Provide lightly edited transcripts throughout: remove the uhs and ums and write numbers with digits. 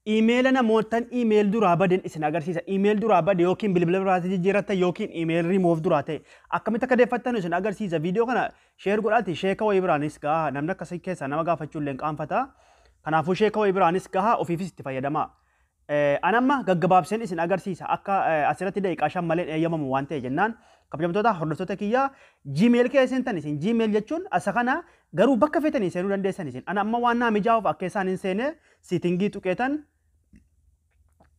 Iimeela namootan email duraa baden isin agarsiisa. Email duraa bade yookiin bilbila biraatti jijjiirratta yookiin email remove duraa ta'e akkamitti akka deeffattan isin agarsiisa. Viidiyoo kana share godhaati sheeka wayii biraanis gahaa, namni akkasii keessaa nama gaafachuu illee qaanfata. Kanaafuu sheeka wayii biraanis gahaa, ofiifis itti fayyadamaa. An amma gaggabaabseen isin agarsiisa, akka asirratti daqiiqaa 5 malee eeyyamamu waan ta'e jennaan. Kabajamtoota hordoftoota kiyyaa, Gmail keessa seentan isin. Gmail jechuun asa kana, garuu bakka feetanii seenuu dandeessan isin. Ana amma waan naa mijaa'uuf akka isaan hin seene setting tuqeetan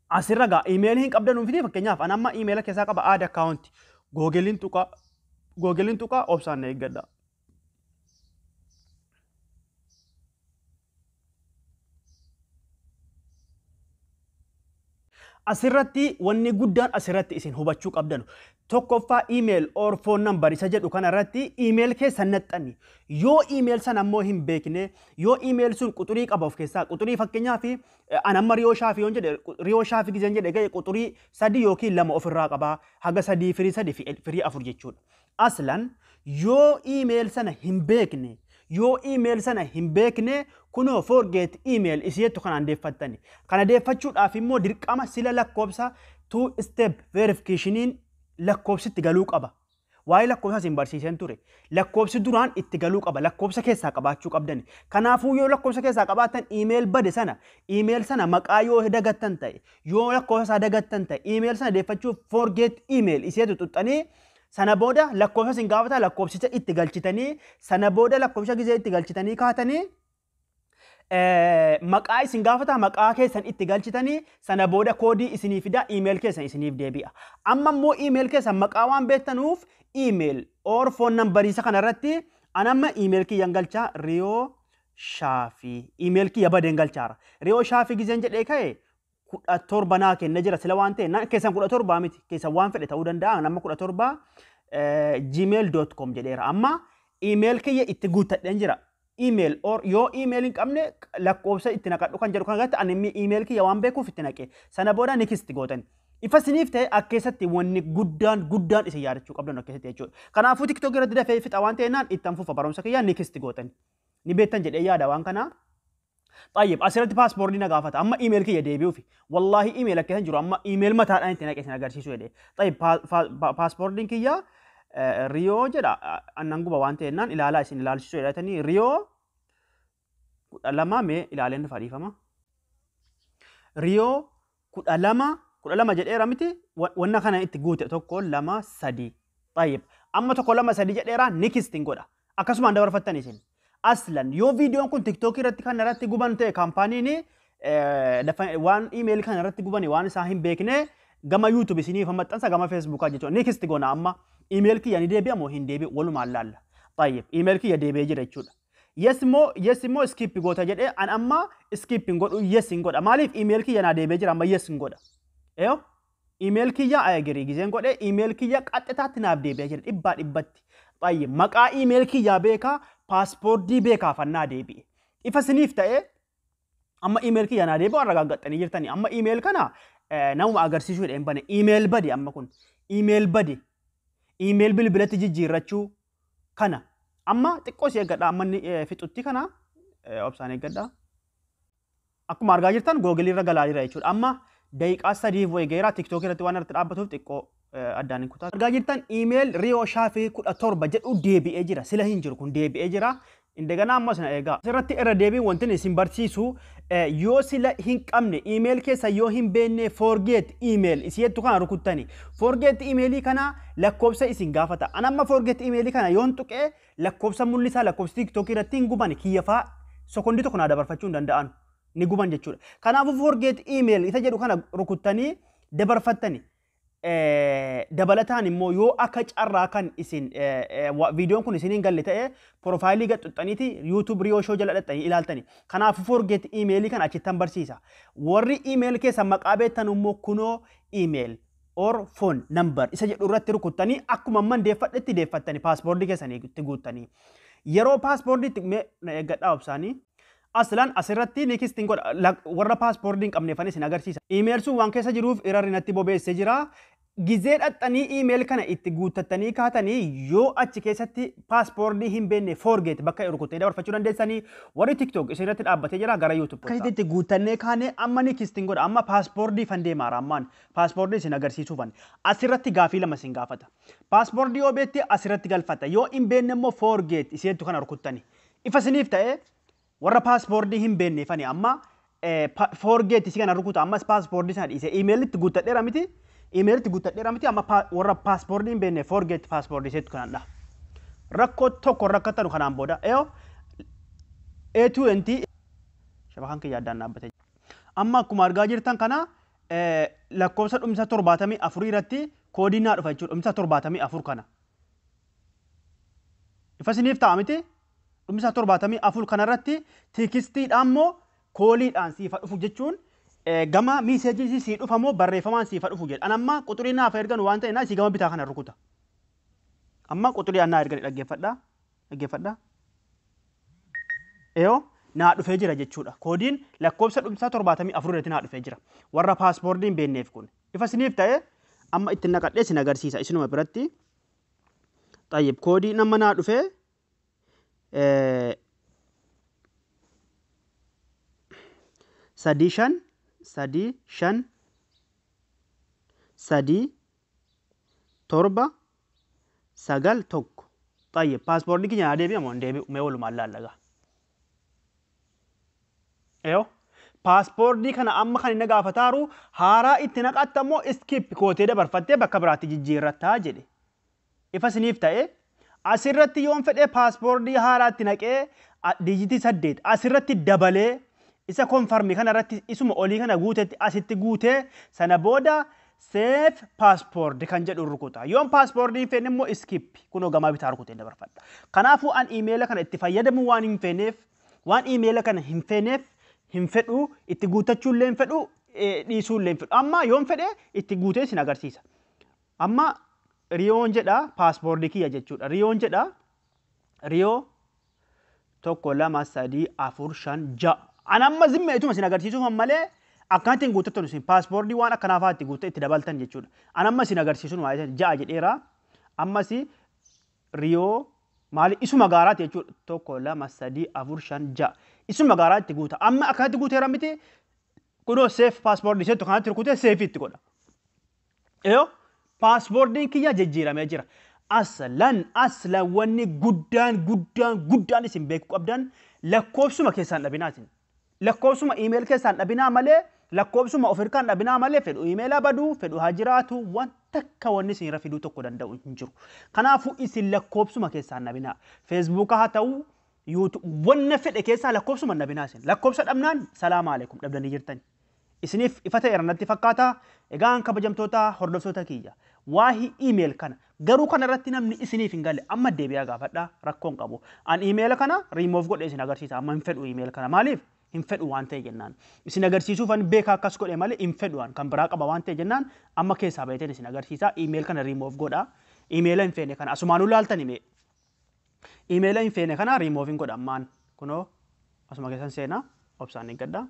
asirra gaa. Iimeelii hin qabdan fiti, fakkeenyaaf an amma iimeela keessaa qaba. Add account, Googleiin tuqa, Googleiin tuqa, obsaan na eeggadha. Asirratti wanni guddaan asirratti isin hubachuu qabdanu tokkoffaa, email or phone number isa jedhu kanarratti email keessan naxxanni. Yoo email sana ammoo hin beekne, yoo email sun quxurii qaba of keessaa, quxurii fakkeenyaaf an amma Riyoo Shaafii yoon jedhe, Riyoo Shaafii gizeen jedhe ga'e quxurii 3 yookiin 2 ofirraa qaba, haga 3, firii 3, firii 4 jechuudha. Aslan yoo email sana hin beekne, yoo email sana hin beekne, kunoo forget email isii jettu kanaan deeffattani. Kana deeffachuudhaaf immoo dirqama sila lakkoobsa two step verificationin lakkoobsitti galuu qaba. Waa'ee lakkoobsa isin barsiiseen ture. Lakkoobsi duraan itti galuu qaba. Lakkoobsa keessaa qabaachuu qabdani. Kanaafuu yoo lakkoobsa keessaa qabaattan, email bade sana, email sana maqaa yoo dagattan ta'e, yoo lakkoobsa isaa dagattan ta'e, email sana deeffachuuf forget email iseetu xuxxanii, sana booda lakkoofsa isin gaafata, lakkoofsicha itti galchitanii, sana booda lakkoofsa gizee itti galchitanii kaatanii maqaa isin gaafata, maqaa keessan itti galchitanii, sana booda koodii isinii fida, email keessan isiniif deebi'a. Amma immoo email keessan maqaa waan beektanuuf email or phone number isa kanarratti an amma email kiyyan galchaa, Riyoo Shaafii, email kiyya badeen galchaara. Riyoo Shaafii gizeen jedhee ka'e 17 naa kennee jira sila waan ta'e, keessan 17 miti, keessan waan fedhe ta'uu danda'a. Nama 17 gmail.com jedheera. Amma email kiyya itti guuttadheen jira. Email or yoo email hin qabne lakkoofsa itti naqadhu kan jedhu kan irratti ani email kiyya waan beekuuf itti naqe. Sana booda next gootan. Ifa isiniif ta'e akka keessatti wanni guddaan guddaan isin yaadachuu qabdan akka keessatti jechuudha. Kanaafuu TikTok irratti dafee fixa waan ta'e ittan fufa barumsa kiyyaa, next gootan. Ni beektan jedhee yaada waan kanaa. طيب, asirratti password na gaafata amma email kiyya deebi'uufi. Wallaahi email akka hin jiru amma email mataadhaan itti naqee isin agarsiisu jedhee. طيب, passwordiin kiyya Riyoo jedha, annan guba waan ta'ennaan ilaalaa isin ilaalchisuu jedhatanii Riyoo 12, mee ilaaleen dhufa, dhiifama. Riyoo 12, 12 jedheera miti, wanna kana itti guute, 1, 2, 3. طيب, amma 1, 2, 3 jedheera, next hin godha. Akkasumaan dabarfattan isin. Aslan yoo viidiyoon kun TikTok irratti kan irratti guban ta'e, kaampaaniin waan email kan irratti gubani waan isaa hin beekne gama YouTube isiniif maxxansa, gama Facebookaa jechuudha. Next goona, amma email kiyya ni deebi'a moo hin deebi'u walumaan laalla. طيب, email kiyya deebi'ee jira jechuudha. Yes immoo, yes immoo skip goota jedhee, an amma skip hin godhu, yes hin godha. Maaliif? Email kiyya naa deebi'ee jira, amma yes hin godha. Eeyo, email kiyya agree gizeen godhee email kiyya qaxxitaatti naaf deebi'ee jira dhibbaa dhibbatti. طيب, maqaa email kiyyaa beekaa, password beekaa fannaa deebi'e. Ifa isiniif ta'ee amma email kiyya naa deebi'u arragaaggattanii jirtanii. Amma email kana namuma agarsiisuu jedheen bane. Email bade, amma kun email bade, email bilbilatti jijjiirrachuu kana amma xiqqoo si eeggadha, amma inni fixutti kana obsaan eeggadha. Akkuma argaa jirtan Google irra galaa jira jechuudha. Amma daqiiqaa 3f wayi geera TikTok irratti waan irratti dhaabbatuuf xiqqoo addaan hin kutaa. Argaa jirtan email Riyoo Shaafii 17 jedhu deebi'ee jira. Sila hin jiru, kun deebi'ee jira. Indeganaa ammas na eegaa. Asirratti irra deebiin wanti isin barsiisu, yoo sila hin qabne, email keessa yoo hin beekne, forget email isii jettu kana rukuttani. Forget emailii kana lakkoofsa isin gaafata. An amma forget emailii kana yoon tuqee lakkoofsa mul'isaa, lakkoofsi TikTok irratti hin guban kiyyafaa sekondii 1 naa dabarfachuu hin danda'an. Ni guban jechuudha. Kanaafuu forget email isa jedhu kana rukuttanii dabarfattani. Dabalataan immoo yoo akka carraa kan isin viidiyoon kun isin hin galle ta'e, profile gad xuxxaniiti YouTube Riyoo Show jala dhaxxanii ilaaltani. Kanaafuu forget emailii kan achittan barsiisa. Warri email keessa maqaa beektan immoo kunoo email or phone number isa jedhu irratti rukuttanii akkuma amman deeffadhetti deeffattanii password keessanii itti guuttanii. Yeroo password itti mee na eeggadhaa obsaanii. Aslan asirratti nextiin godha, warra password hin qabneefan isin agarsiisa. Email sun waan keessa jiruuf irarri natti bobeessee jira. Gizee dhaxxanii email kana itti guuttattanii kaatanii yoo achi keessatti passwordii hin beekne, forget bakka rukuttee dabarfachuu dandeessanii. Warri TikTok isinirratti dhaabbatee jira, gara YouTube. Akkasitti itti guuttannee kaanee amma nextiin godha. Amma passwordii fan deemaara. Ammaan passwordii isin agarsiisuufan asirratti gaafii lama isin gaafata. Passwordii yoo beekte asirratti galfata, yoo hin beekne immoo forget isheettu kana rukuttani. Ifa isiniif ta'e, warra passwordii hin beekneefani amma forget isii kana rukuta. Ammas passwordii sana dhiise, emailitti guuttadheera miti. Emailitti guuttadheera miti. Amma warra passwordii hin beekne forget passwordii iseetu kanadha. Rakkoo tokko rakkattanu kanaan booda. Eeyo A20 shabakaan kiyya addaan dhaabbate. Amma akkuma argaa jirtan kana lakkoofsa dhumsa 74 irratti koodiin naa dhufa jechuudha. Dhumsa 74 kana. Ifa isiniif ta'a miti? Dhumsa 74 kanarratti textiidhaan moo calliidhaan siifa dhufu jechuun gama messageii sii dhufa moo barreeffamaan siifa dhufu jedha. An amma quxurii naaf ergan waan ta'e naa gama bitaa kana rukuta. Amma quxurii annaa ergan dhaggeeffadha. Dhaggeeffadha. Eeyoo naa dhufee jira jechuudha. Koodiin lakkoofsa dhumsaa 74 irratti naa dhufee jira. Warra passwordii hin beekneef kun. Ifa isiniif ta'e, amma itti naqadhee isin agarsiisa isinuma biratti. Xayyib, koodii nama naa dhufee 3 5 3 5 3 7 9 1. Xayyib, passwordii kiyya naa deebi'a moo hin deebi'u? Mee walumaan laallagaa. Eeyoo passwordii kana amma kan inni gaafataaru haaraa itti naqatta immoo skip kootee dabarfattee bakka biraatti jijjiirrattaa jedhe. Ifa isiniif ta'e, asirratti yoon fedhee passwordii haaraa itti naqee digitii 8 asirratti dabalee isa confirmii kana irratti isuma olii kana guutetti asitti guutee sana booda save password kan jedhu rukuta. Yoon passwordii hin feene immoo skip kunoo gamaa bitaa rukutee dabarfadha. Kanaafuu an emaila kana itti fayyadamuu waan hin feeneef, waan emaila kana hin feeneef, hin fedhu, itti guutachuu illee hin fedhu, dhiisuu illee hin fedhu. Amma yoon fedhe itti guutee isin agarsiisa. Amma Riyoon jedha passwordii kiyya jechuudha. Riyoon jedha, Riyoo 1 2 3 4 5 6. An amma zimmeetuma isin agarsiisuuf malee akkanatti hin guuttattan, isin passwordii waan akkanaa fa'aa itti guuttee itti dabaltan jechuudha. An amma isin agarsiisuun waa ja'a jedheera. Ammas Riyoo maali isuma gaaraati jechuudha. 1 2 3 4 5 6 isuma gaaraa itti guuta. Amma akkanatti guuteera miti, kunoo save passwordii iseettu kanatti rukutee saveii itti godha. Eeyoo passwordiin kiyya jijjiiramee jira. Aslan aslan wanni guddaan guddaan guddaan isin beekuu qabdan lakkoofsuma keessaan dhabinaa isin. Lakkoofsuma email keessaan dhabinaa malee, lakkoofsuma of hirkaan dhabinaa malee, fedhu emaila baduu fedhu haa jiraatu, wanta akka wanni isin irra fiduu tokko danda'u hin jiru. Kanaafuu isin lakkoofsuma keessaan dhabinaa. Facebooka haa ta'u, wanna fedhe keessaa lakkoofsuma dhabinaa isin. Lakkoofsa dhabnaan salaama alaikum, dhabdanii jirtani. Isiniif ifa ta'eera natti fakkaata. Egaan kabajamtoota hordoftoota kiyya. Waa'ee email kana garuu kana irratti namni isiniif hin galle amma deebi'aa gaafadhaa, rakkoon qabu. An emaila kana riimoof godhee isin agarsiisa. Amma hin fedhu email kana, maaliif? Hin fedhu waan ta'e jennaan. Isin agarsiisuuf an beekaa akkas godhe malee hin fedhu, an kan biraa qaba waan ta'e jennaan amma keessaa baheeteen isin agarsiisa. Email kana riimoof godha. Emaila hin feene kana asumaanuu laaltani mee. Emaila hin feene kana riimoof hin godha ammaan. Kunoo asuma keessan seenaa, obsaan eeggadhaa.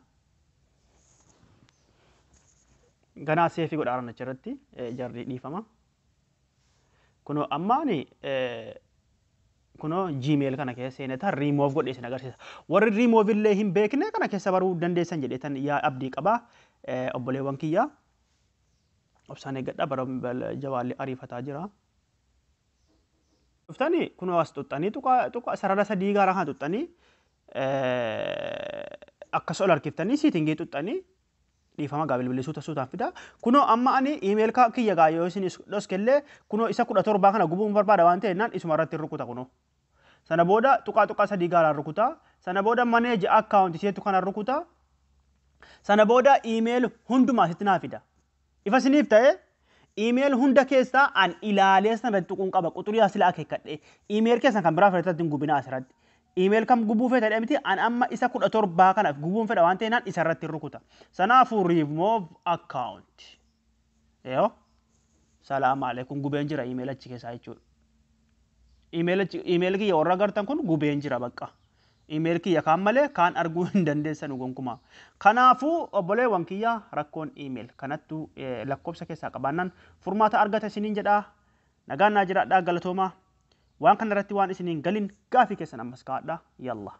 Ganaa saveii godha aran achirratti jarri, dhiifama. Kunoo ammaani kunoo Gmail kana keessa seenetaa riimoof godhee isin agarsiisa. Warri riimoof illee hin beekne kana keessa baruu dandeessan jedheetan yaa abdii qabaa, obboleewwan kiyya. Obsaan eeggadhaa, bara jawaalli ariifataa jira. Dhuftanii kunoo as xuxxanii tuqa sarara sadii gaara kana xuxxanii akkas ol harkiftanii settingii xuxxanii, dhiifama gaa, bilbilli suuta suutaan fida. Kunoo amma ani email kiyya gaa yoo isin dhoskellee kunoo isa 17 kana gubuun barbaada waan ta'e naan isuma irratti rukuta kunoo. Sana booda tuqaa tuqaa sadii gaaraan rukuta. Sana booda manage account isheetu kana rukuta. Sana booda email hundumaa asitti naa fida. Ifa isiniif ta'e, email hunda keessaa an ilaalee sana irratti tuquun qaba, quxurii asila akeekkadhe. Email keessan kan biraa fedhatatti hin gubinaa asirratti. Email kam gubuu fedha miti, an amma isa 17 kana gubuun fedha waan ta'e naan isa irratti rukuta. Sanaafuu remove account. Yoo salaam alaikum, gubeen jira email achi keessaa jechuudha. Email kiyya warra agartan kun gubeen jira bakka. Email kiyya kaan malee kaan arguu hin dandeessanu gonkumaa. Kanaafuu obboleewwan kiyya, rakkoon email kanattu lakkoofsa keessaa qabaannaan furmaata argata isiniin jedhaa. Nagaan naa jiraadhaa, galatoomaa. Waan kana irratti waan isiniin galin gaafii keessan ammas kaa'adhaa. Yalla.